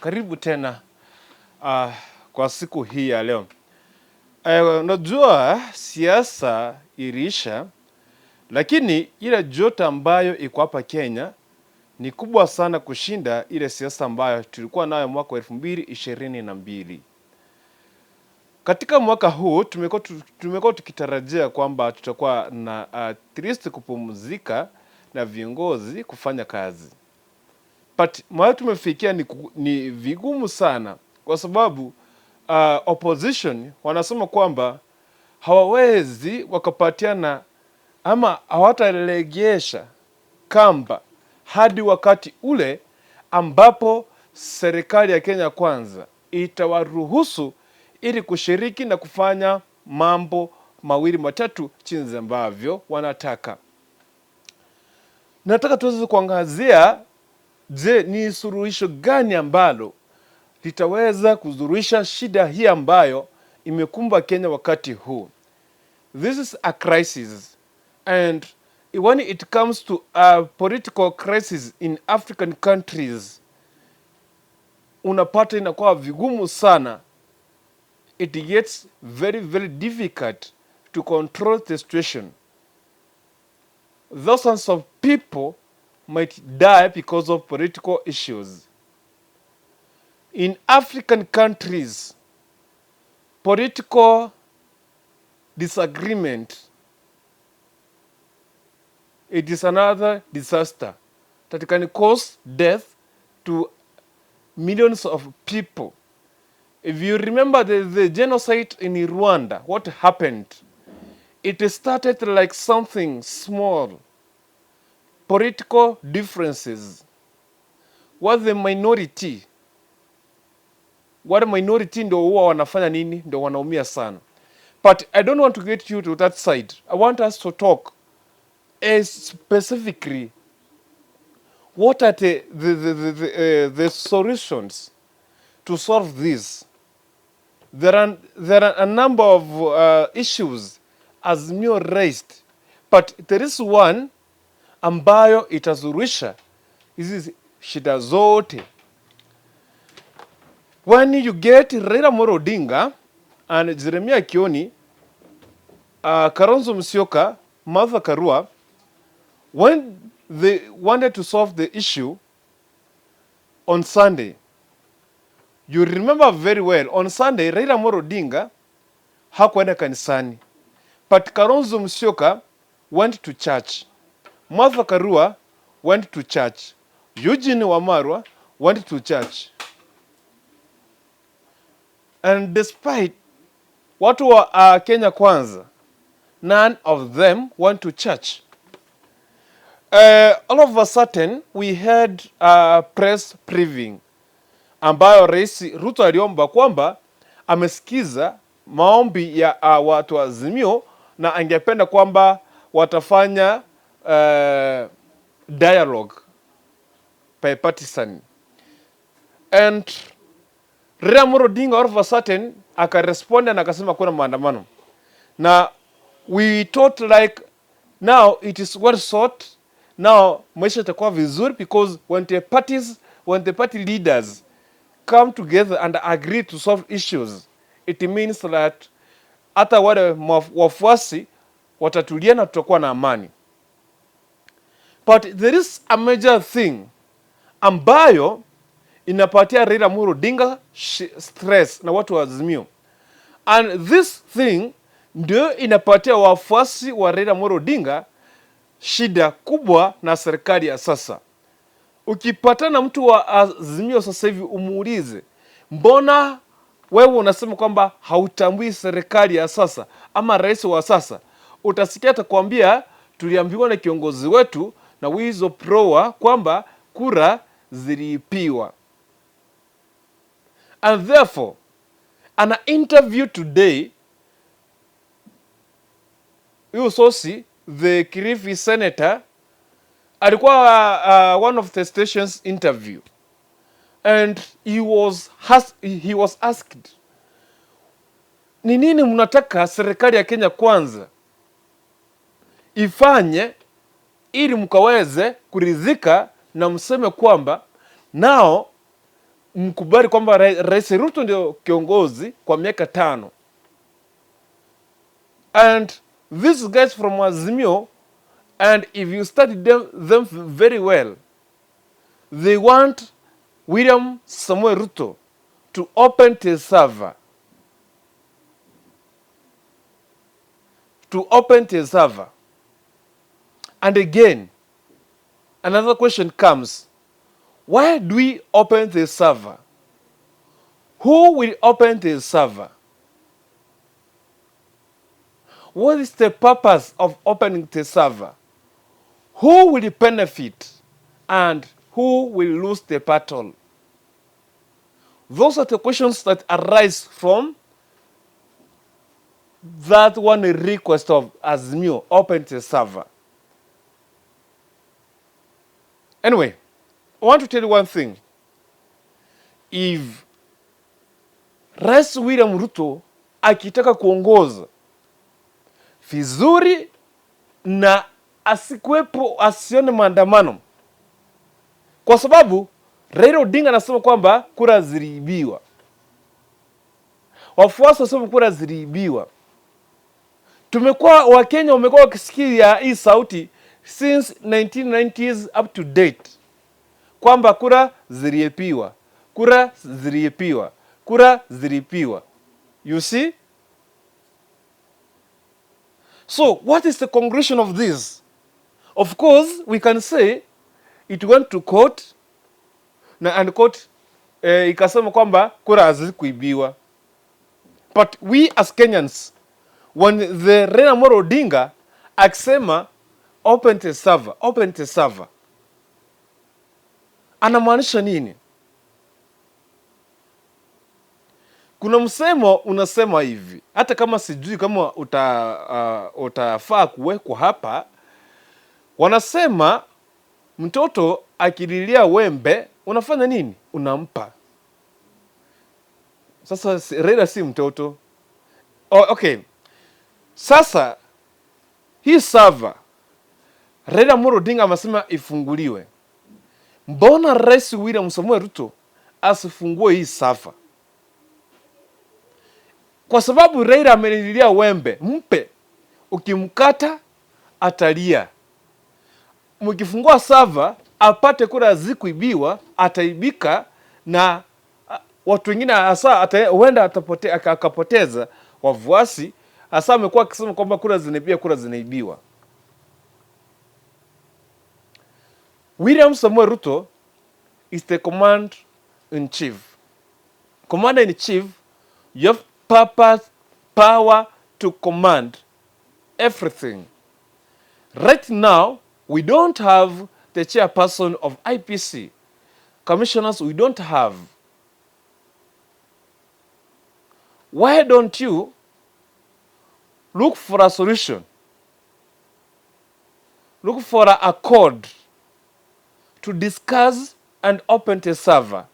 Karibu tena kwa siku hii ya leo. Unajua siasa iliisha, lakini ile joto ambayo iko hapa Kenya ni kubwa sana kushinda ile siasa ambayo tulikuwa nayo mwaka wa 2022. Katika mwaka huu tumekuwa tukitarajia kwamba tutakuwa na at least kupumzika na viongozi kufanya kazi, but mahali tumefikia ni vigumu sana kwa sababu opposition wanasema kwamba hawawezi wakapatiana ama hawatalegesha kamba hadi wakati ule ambapo serikali ya Kenya Kwanza itawaruhusu ili kushiriki na kufanya mambo mawili matatu jinsi ambavyo wanataka. Nataka tuweze kuangazia, je, ni suluhisho gani ambalo litaweza kusuluhisha shida hii ambayo imekumba Kenya wakati huu? This is a crisis, and when it comes to a political crisis in African countries, unapata inakuwa vigumu sana. It gets very, very difficult to control the situation. Thousands of people might die because of political issues. In African countries, political disagreement, it is another disaster that can cause death to millions of people. If you remember the genocide in Rwanda, what happened? It started like something small, political differences. What the minority, wale minority ndio huwa wanafanya nini? Ndio wanaumia sana. But I don't want to get you to that side. I want us to talk as specifically what are the solutions to solve this. There are a number of issues Azimio raised, but there is one ambayo itasuluhisha hizi shida zote. When you get Raila Amolo Odinga and Jeremiah Kioni, Kalonzo Musyoka, Martha Karua, when they wanted to solve the issue on Sunday, you remember very well, on Sunday Raila Amolo Odinga hakuenda kanisani, but Kalonzo Musyoka went to church. Martha Karua went to church. Eugene Wamalwa went to church. And despite watu wa Kenya Kwanza, none of them went to church. All of a sudden we had a press briefing ambayo Rais Ruto aliomba kwamba amesikiza maombi ya watu wa Azimio na angependa kwamba watafanya dialogue bipartisan, and Raila Amolo Odinga all of a sudden akarespond na akasema kuna maandamano, na we thought like now it is well sought, now maisha itakuwa vizuri, because when the party leaders come together and agree to solve issues, it means that hata wale wafuasi watatulia na tutakuwa na amani. But there is a major thing ambayo inapatia Raila Amolo Odinga stress na watu wa Azimio, and this thing ndio inapatia wafuasi wa Raila Amolo Odinga shida kubwa na serikali ya sasa. Ukipatana mtu wa Azimio sasa hivi umuulize, mbona wewe unasema kwamba hautambui serikali ya sasa ama rais wa sasa, utasikia atakwambia tuliambiwa na kiongozi wetu na whistleblower kwamba kura ziliibiwa. And therefore an interview today, huyu sosi, the Kilifi senator, alikuwa one of the stations interview, and he was asked, ni nini mnataka serikali ya Kenya Kwanza ifanye ili mkaweze kuridhika na mseme kwamba nao Mkubali kwamba Rais Ruto ndio kiongozi kwa miaka 5. And these guys from Azimio, and if you study them very well, they want William Samoei Ruto to open the server. To open the server. And again, another question comes. Why do we open the server? Who will open the server? What is the purpose of opening the server? Who will benefit and who will lose the battle? Those are the questions that arise from that one request of Azimio, open the server. Anyway, I want to tell you one thing. If Rais William Ruto akitaka kuongoza vizuri na asikuwepo, asione maandamano, kwa sababu Raila Odinga anasema kwamba kura ziliibiwa, wafuasi wasema kura ziliibiwa. Tumekuwa, Wakenya wamekuwa wakisikia hii sauti since 1990s up to date kwamba kura ziliibiwa, kura ziliibiwa, kura ziliibiwa. You see? So what is the conclusion of this? Of course, we can say it went to court na and court ikasema kwamba kura hazikuibiwa. But we as Kenyans, when the Raila Amolo Odinga akisema open the server, open the server, anamaanisha nini? Kuna msemo unasema hivi, hata kama sijui kama utafaa kuwekwa hapa. Wanasema mtoto akililia wembe unafanya nini? Unampa. Sasa Raila si mtoto. Oh, okay. Sasa hii server Raila Amolo Odinga amesema ifunguliwe. Mbona Rais William Samoei Ruto asifungue hii server? Kwa sababu Raila amelilia wembe, mpe. Ukimkata atalia. Mkifungua server apate kura zikuibiwa, ataibika na watu wengine hasa huenda akapoteza wafuasi. Hasa amekuwa akisema kwamba kura zinaibiwa, kura zinaibiwa. William Samoei Ruto is the command in chief. Commander in chief, you have purpose, power to command everything. Right now, we don't have the chairperson of IPC. Commissioners, we don't have. Why don't you look for a solution? Look for a accord to discuss and open the server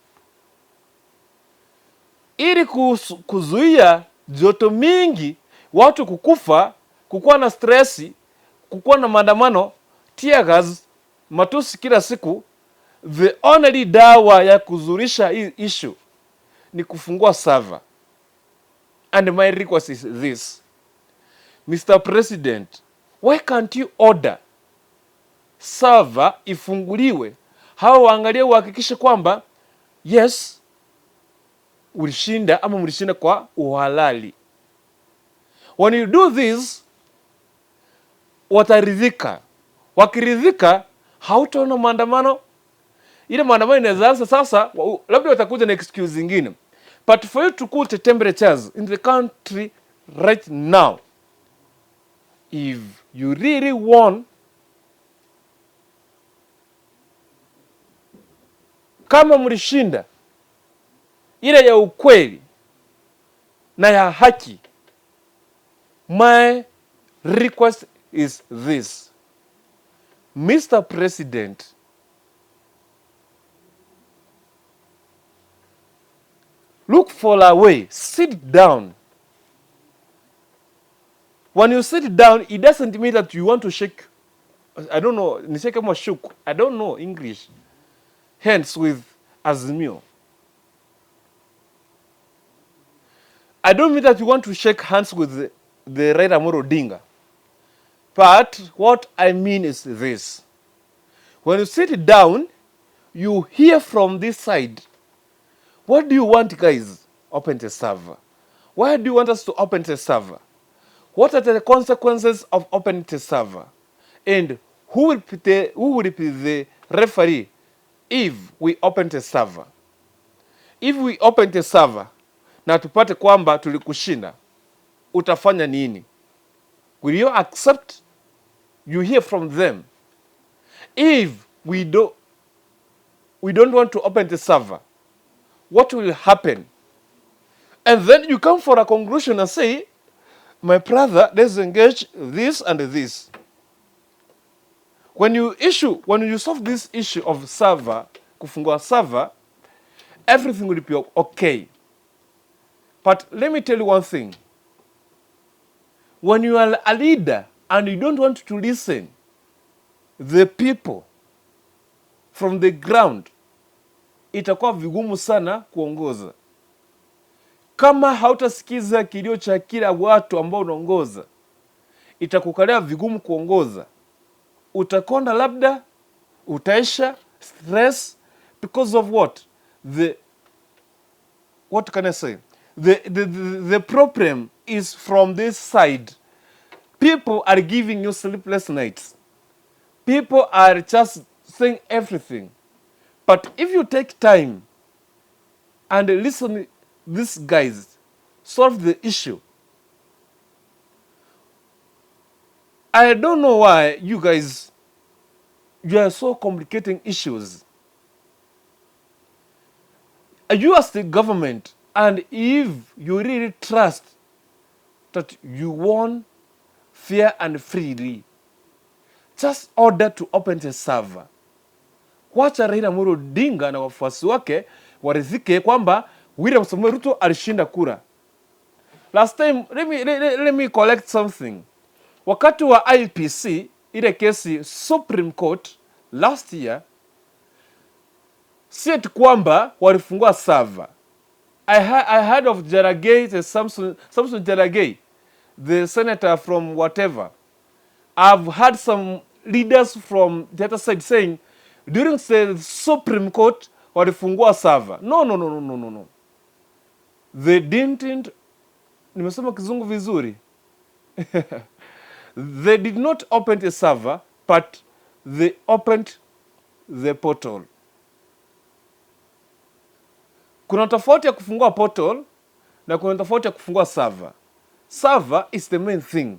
ili kuzuia joto mingi, watu kukufa, kukuwa na stresi, kukuwa na maandamano, tear gas, matusi kila siku. The only dawa ya kuzurisha hii issue ni kufungua server. And my request is this: Mr. President, why can't you order server ifunguliwe, hawa waangalie, uhakikishe kwamba yes ulishinda ama mlishinda kwa uhalali. When you do this, wataridhika. Wakiridhika, hautaona maandamano. Ile maandamano inaweza anza sasa, labda watakuja na excuse zingine, but for you to cool the temperatures in the country right now, if you really want, kama mlishinda ile ya ukweli na ya haki, my request is this: Mr. President, look for a way, sit down. When you sit down, it doesn't mean that you want to shake, I don't know, nishake kama shook, I don't know English, hands with Azimio. I don't mean that you want to shake hands with the Raila Amolo Odinga. But what I mean is this. When you sit down, you hear from this side. What do you want, guys? Open the server. Why do you want us to open the server? What are the consequences of opening the server? And who will be the referee if we open the server? If we open the server na tupate kwamba tulikushinda, utafanya nini? Will you accept? You hear from them. If we don't want to open the server, what will happen? And then you come for a conclusion and say, "My brother, let's engage this and this." When you solve this issue of server, kufungua server, everything will be okay. But let me tell you one thing. When you are a leader and you don't want to listen the people from the ground, itakuwa vigumu sana kuongoza. Kama hautasikiza kilio cha kila watu ambao unaongoza, itakukalia vigumu kuongoza. Utakonda, labda utaisha stress because of what? The what can I say? The problem is from this side. People are giving you sleepless nights. People are just saying everything. But if you take time and listen these guys, solve the issue. I don't know why you guys, you are so complicating issues. You as the government, and if you really trust that you won fair and freely, just order to open the server. Wacha Raila Amolo Odinga na wafuasi wake waridhike kwamba William Samoei Ruto alishinda kura. Last time, let me collect something. Wakati wa IEBC, ile kesi Supreme Court last year, si eti kwamba walifungua server. I heard of Cherargei, the Samson Cherargei, the senator from whatever. I've heard some leaders from the other side saying during the Supreme Court walifungua server. No, no, no, no, no, no, no. They didn't. Nimesema Kizungu vizuri. They did not open the server, but they opened the portal. Kuna tofauti ya kufungua portal na kuna tofauti ya kufungua server. Server is the main thing,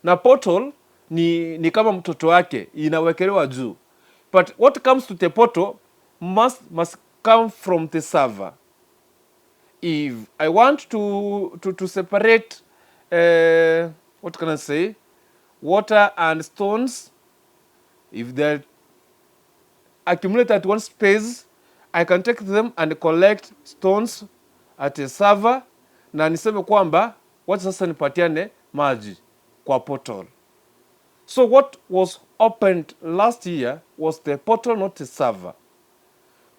na portal ni kama mtoto wake inawekelewa juu, but what comes to the portal must come from the server. If I want to separate what can I say, water and stones, if they're accumulated at one space, I can take them and collect stones at a server na niseme kwamba wacha sasa nipatiane maji kwa portal. So what was opened last year was the portal, not the server.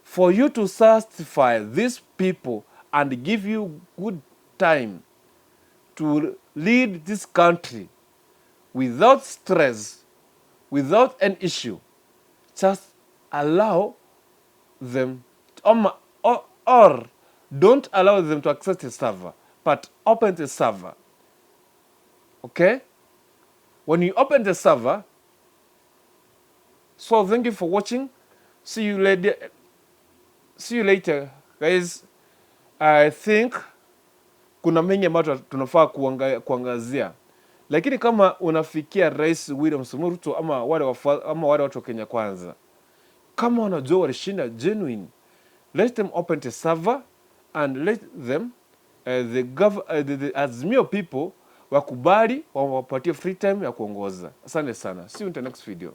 For you to satisfy these people and give you good time to lead this country without stress, without an issue, just allow them or don't allow them to access the server, but open the server. Okay? When you open the server, so thank you for watching. See you later. See you later, guys. I think kuna mengi ambayo tunafaa kuangazia, lakini kama unafikia Rais William Samoei Ruto ama wale watu wa Kenya Kwanza, kama wanajua walishinda genuine, let them open the server and let them the Azimio people wakubali wawapatie free time ya kuongoza. Asante sana, see you in the next video.